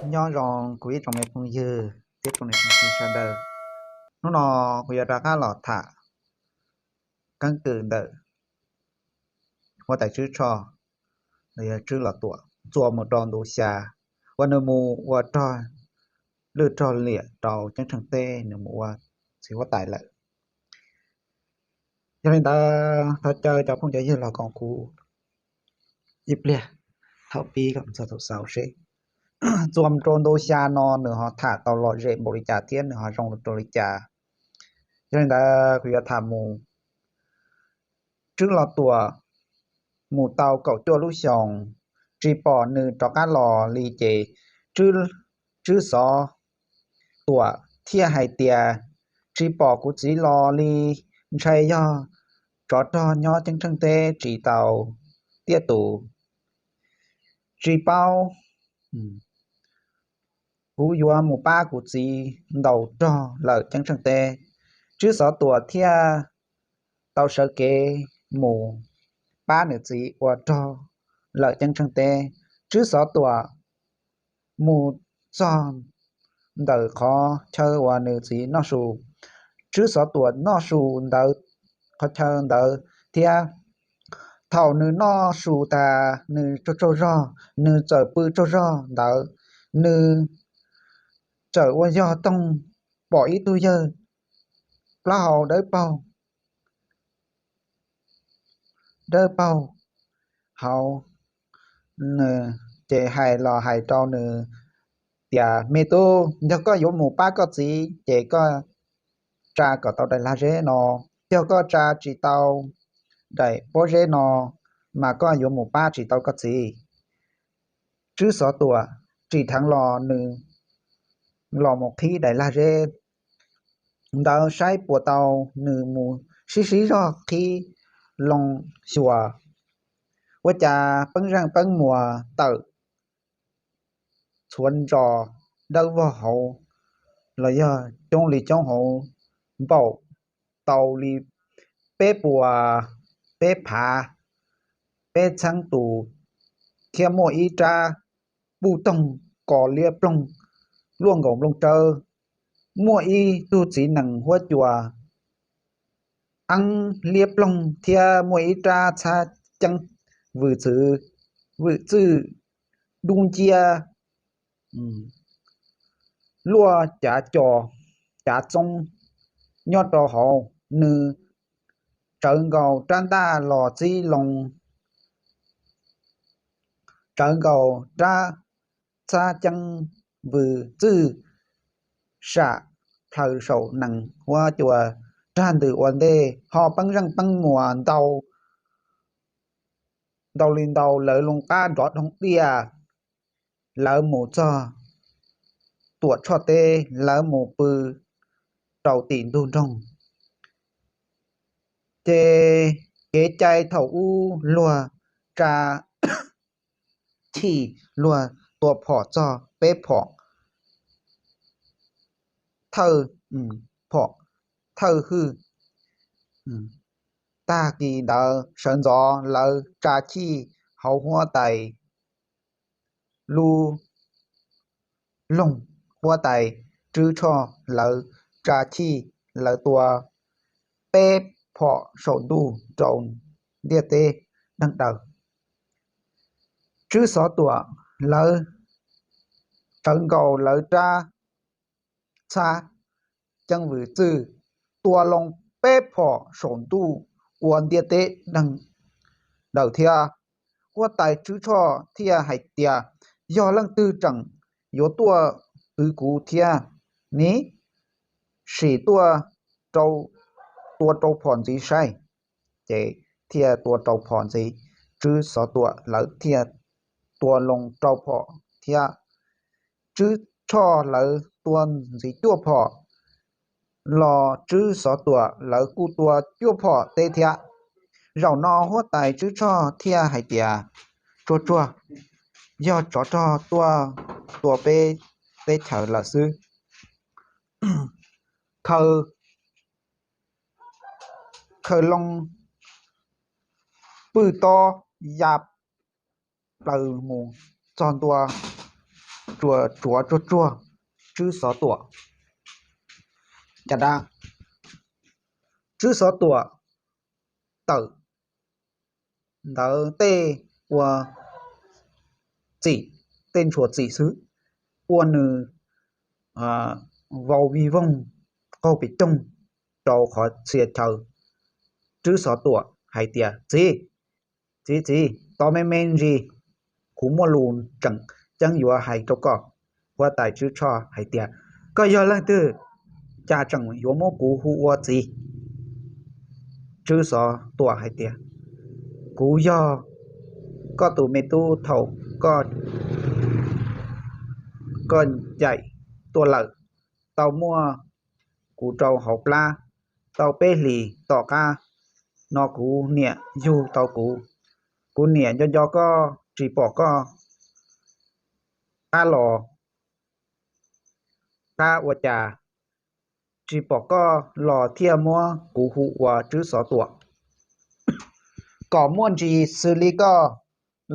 Nyob zoo kuv ib tsoom me phooj ywg thiab tsoom niam tsoom txiv sawv daws. Hnub no kuv yuav rov qab los tham keeb kwm ntawm huab tais Tswb Tshoj los yog Tswb Los Tuam txuas mus rau ntu xya uas nws mus ua rog lwj rog liam rau ceeb tsheej teb, nws mus ua txiv huab tais lawm. Yog li ntawd thov caw cov phooj cov ywg los koom kuv ib pliag thaum pib kom txog thaum xaus seb txuas mus rau ntu xya no nws ho tham tau lom zem npaum li cas thiab nws ho zoo rau li cas. Yog li ntawd kuv yuav tham mus. Tswb Los Tuam mus tau kaum cuaj lub xyoos, tsis pom nws rov qab los li ces Tswb Xov Tuam thiaj hais tias, tsis pom kuv txiv los li, ntshai yog tsov rog nyob ceeb tsheej teb tsis tau tiaj tus. Tsis paub, kuv yuav mus pab kuv txiv ntaus rog lawm ceeb tsheej teb. Tswb Xov Tuam thiaj tau sawv kev mus pab nws txiv ua rog lawm ceeb tsheej teb. Tswb Xov Tuam mus txog ntawm qhov chaw uas nws txiv noj su. Tswb Xov Tuam noj su ntawd, qhov chaw ntawd thiab. Thaum nws noj su tas nws tsaug tsaug zog, nws txawm pw tsaug zog ntawd, nws txawm ua yog toog pom ib tug yawg plaub hau dawb paug, dawb paug hauv. Nws ces hais los hais rau nws tias, me tub, yog koj yuav mus pab koj txiv ces koj tsa kom tau daim lag zeb no. Yog koj tsa tsis tau daim pob zeb no mas koj yuav mus pab tsis tau koj txiv. Tswb Xov Tuam tsim dheev los nws los mus qhib daim lag zeb ntawd saib puas tau, nws mus sib sib zog qhib loo xyuas. Ua cas peeb zeej peeb muas tawm txhuav ntsos dawb vog hauv los yog coob li coob hauv, npaum tau li peb puas, peb phav, peb txheeb tus, thiab muaj ib rab puj toog ko liab ploog luaj nkaus nplooj tsawb. Muaj ib tug txiv nees huab cua eeb liab ploog thiab muaj ib rab txhab ceeb vwm txwv, vwm txwj dub nciab luaj cav co cav txoob nyob rau hauv. Nws tsawv nkaus rab ntaj los txib loo, tsawv nkaus rab txhab ceeb vwm txwj sam plaws saum nees huab cua rag ntws ua ntej, ho peeb zeej peeb muas ntau, ntau li ntau lawv loo qab nrov dhoo diaj. Lawv mus txog Tuam Tshoj teb, lawv mus pw rau tim ntug nroog. Ces kev cai thaum ub luag tsa chij, luag tua phom txog peb phom thawj, phom thawj hwj. Tag kis ntawd sawv ntxov lawv tsa chij hauv huab tais lub loog, huab tais Tswb Tshoj lawv tsa chij, lawv tua peb phom saum ntuj rau ntiaj teb deeg daws. Tswb Xov Tuam lawv tsawv nkaus lawv rab txhab ceeb vwm txwj tua loo peb phom saum ntuj ua ntiaj teb deeg daws thiab. Huab tais Tswb Tshoj thiaj hais tias, yog leej twg tseem yuav tuaj twv kuv thiab ne, sim tuaj tua rau phom ntxiv saib. Ces thiaj tua rau phom ntxiv, Tswb Xov Tuam lawv thiaj tua loo rau phom thiab. Tswb Tshoj lawv tua ntxiv cuaj phom los Tswb Xov Tuam lawv kuj tua cuaj phom teb thiab. Zaum no huab tais Tswb Tshoj thiaj hais tias, tsuag tsuag, yog tsov rog tuaj tua peb teb chaws lawm xwb. Khaws, khaws loo pwj tob ya plaws mus txog ntua tsuas tsuav tsuag tsuag Tswb Xov Tuam caj dab. Tswb Xov Tuam tawm ntawd tej ua txim, tej ntshua txim xwb, ua nws vau vij voog qaug pes coog rau qhov txhia chaw. Tswb Xov Tuam hais tias, Txiv, txiv, txiv, tos me me ntsis, kuv muaj lus tseem ceeb yuav hais rau koj. Huab tais Tswb Tshoj hais tias, Koj yog leej twg, cas tseem yuav muab kuv hu ua txiv? Tswb Xov Tuam hais tias, Kuv yog koj tus me tub thaum koj ncaim tuaj lawm, tau muaj kuv rau hauv plab tau peb hlis. Tom qab no kuv niam yug tau kuv, kuv niam nco nco koj, tsis pom koj qab los, qab ua cas tsis pom koj los thiaj muab kuv hu ua Tswb Xov Tuam, kom muaj ntsis xws li koj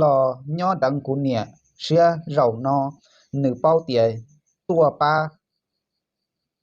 los nyob deev kuv niam siab. Zaum no nws paub tias tuaj pab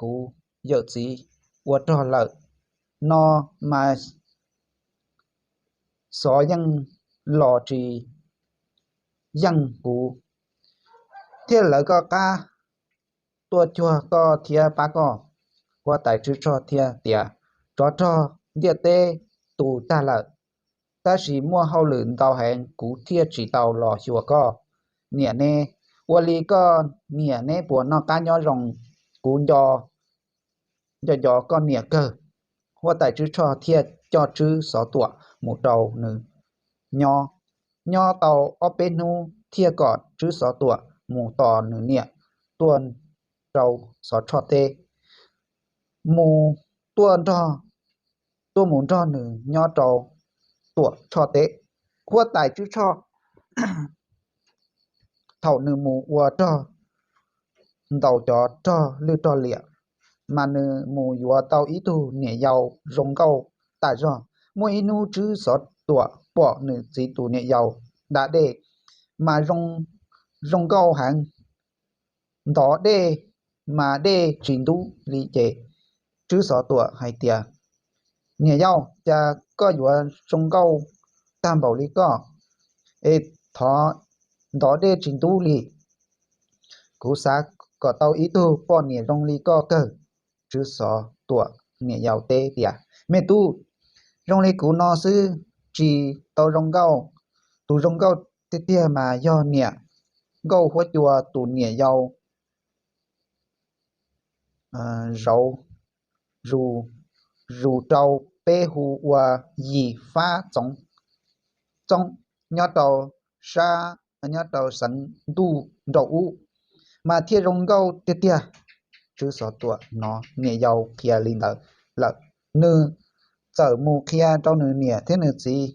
kuv yawm txiv ua rog lawm no mas xov yeej los tsis yeej kuv, thiaj lawv koj qab tuaj cuag koj thiab pab koj. Huab tais Tswb Tshoj thiaj tias, Tsov rog ntiaj teb tu tag lawm, tab sis muaj hauj lwm ntau heev, kuv thiaj tsis tau los xyuas koj niam neb. Ua li koj niam neb puas noj qab nyob zoo? Kuv nco nco nco koj niam kawg. Huab tais Tswb Tshoj thiaj coj Tswb Xov Tuam mus rau nws nyob. Nyob tau ob peb hnub thiaj kom Tswb Xov Tuam mus tos nws niam tuaj rau Xov Tshoj teb, mus tuaj nrog, tuaj mus nrog nws nyob rau Tuam Tshoj teb. Huab tais Tswb Tshoj thaum nws mus ua rog ntaus cov rog lwj rog liam, mas nws mus yuav tau ib tug niam yau zoo nkauj tas zog. Muaj ib hnub Tswb Xov Tuam pom nws txiv tus niam yau da dej mas zoo nkauj heev, ntov dej mas dej tsis ntub li. Ces Tswb Xov Tuam hais tias, Niam yau, cas koj yuav zoo nkauj tag npaum li koj es thov ntov dej tsis ntub li? Kuv xav kom tau ib tug poj niam zoo li koj kawg. Tswb Xov Tuam niam yau teb tias, Me tub, zoo li kuv no xwb tsis tau zoo nkauj. Tus zoo nkauj tiag tiag mas yog niam nkauj huab cua tus niam yau zauv zus rau peb hu ua Yim Fab Txoov Txoob, nyob rau sab, nyob rau xeev ntuj nraum ub, mas thiaj zoo nkauj tiag tiag. Tswb Xov Tuam hnov niam yau qhia li ntawd lawm, nws txawm mus qhia rau nws niam thiab nws txiv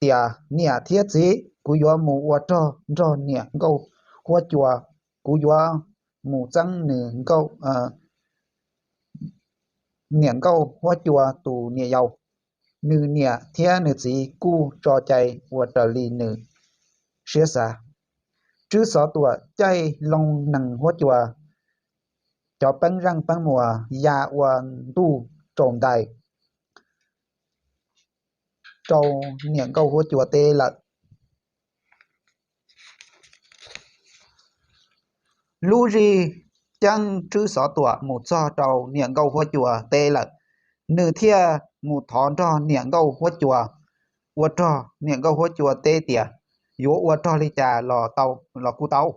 tias, Niam thiab txiv, kuv yuav mus ua rog nrog niam nkauj huab cua. Kuv yuav mus txeeb nws nkauj, niam nkauj huab cua tus niam yau. Nws niam thiab nws txiv kuj tso cai ua raws li nws siab xav. Tswb Xov Tuam caij loo nees huab cua, cov peeb zeej peeb muas ya ua ntuj raus ntais rau niam nkauj huab cua teb lawm. Lub zig ceeb Tswb Xov Tuam mus txog rau niam nkauj huab cua teb lawm, nws thiaj mus thov nrog niam nkauj huab cua ua rog. Niam nkauj huab cua teb tias, Yuav ua rog li cas los tau, los kuj tau.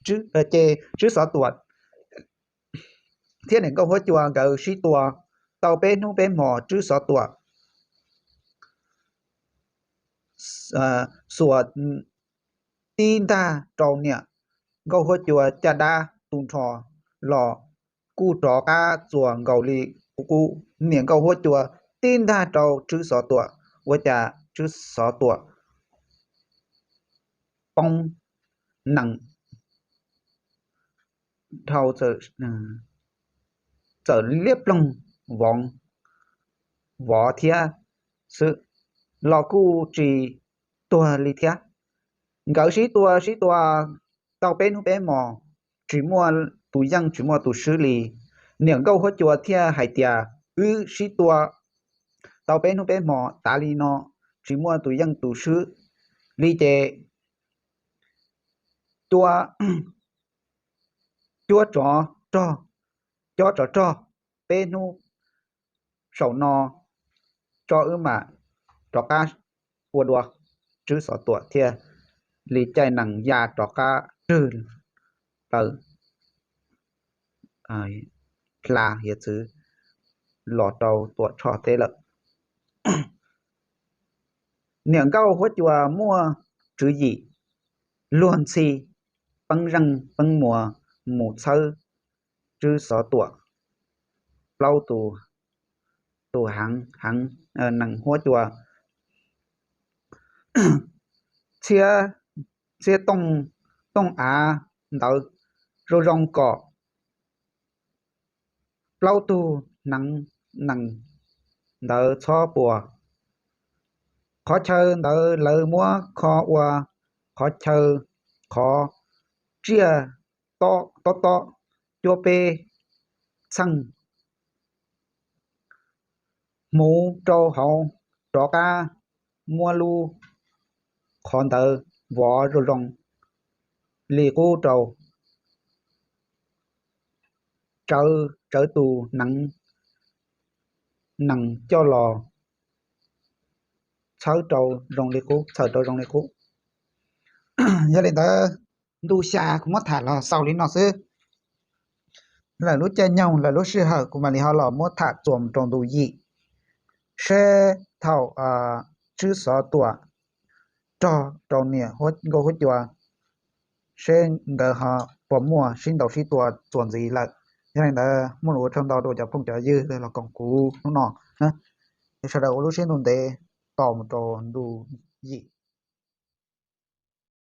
Ces Tswb Xov Tuam thiab niam nkauj huab cua nkawd sib tua tau peb hnub peb hmos. Tswb Xov Tuam xuas tib ntaj rau niam nkauj huab cua caj dab tu nrho los kuj rov qab txuas nkaus li qub. Niam nkauj huab cua tib ntaj rau Tswb Xov Tuam, ua cas Tswb Xov Tuam poob nees dhau, txawm liab ploog vov thiab xwb los kuj tsis tuag li thiab. Nkawd sib tua sib tua tau peb hnub peb hmos, tsis muaj tus yeej tsis muaj tus swb li. Niam nkauj huab cua thiaj hais tias, wb sib tua tau peb hnub peb hmos tas li no, tsis muaj tus yeej tus swb li ces cua, cuab tsov rog, cob tsov rog peb hnub saum no tso wb mam rov qab ua dua. Tswb Xov Tuam thiaj li caij nees ya rov qab rwg plaws hla hiav txwv los rau Tuam Tshoj teb lawm. Niam nkauj huab cua muaj tswv yim luag ntxhi, peeb zeej peeb muas mus txhawb Tswb Xov Tuam plaub tus, tus heev heev nees huab cua txhiab tooj av ntawd zoo zoo kom plaub tug hneev nees ntawd txhob puas. Qhov chaw ntawd lawv muab kho ua qhov chaw, qhov tsiaj tob tob cuaj peb txheej hmuv rau hauv, rov qab muab lub qhov ntawd vov zoo zoo li qub rau, tsawv tus hneev nees coj los txhawb rau zoo li qub, txhawm rau zoo li qub. Yog li ntawd, ntu xya kuv muab tham los xaus li no xwb. Lawm lub caij nyoog lawm lub sij hawm kuv mam li ho los muab tham txuas rau ntu yim, seb thaum Tswb Xov Tuam rog rau niam nkauj huab cua, seb nkawd ho puas muaj sib ntaus sib tua txuas ntxiv lawm. Yog li ntawd muaj lus ua tsaug ntau rau cov phooj cov ywg los koom kuv hnub no. Sawv daws ua lub siab ntuj ntev tos mus rau ntu yim.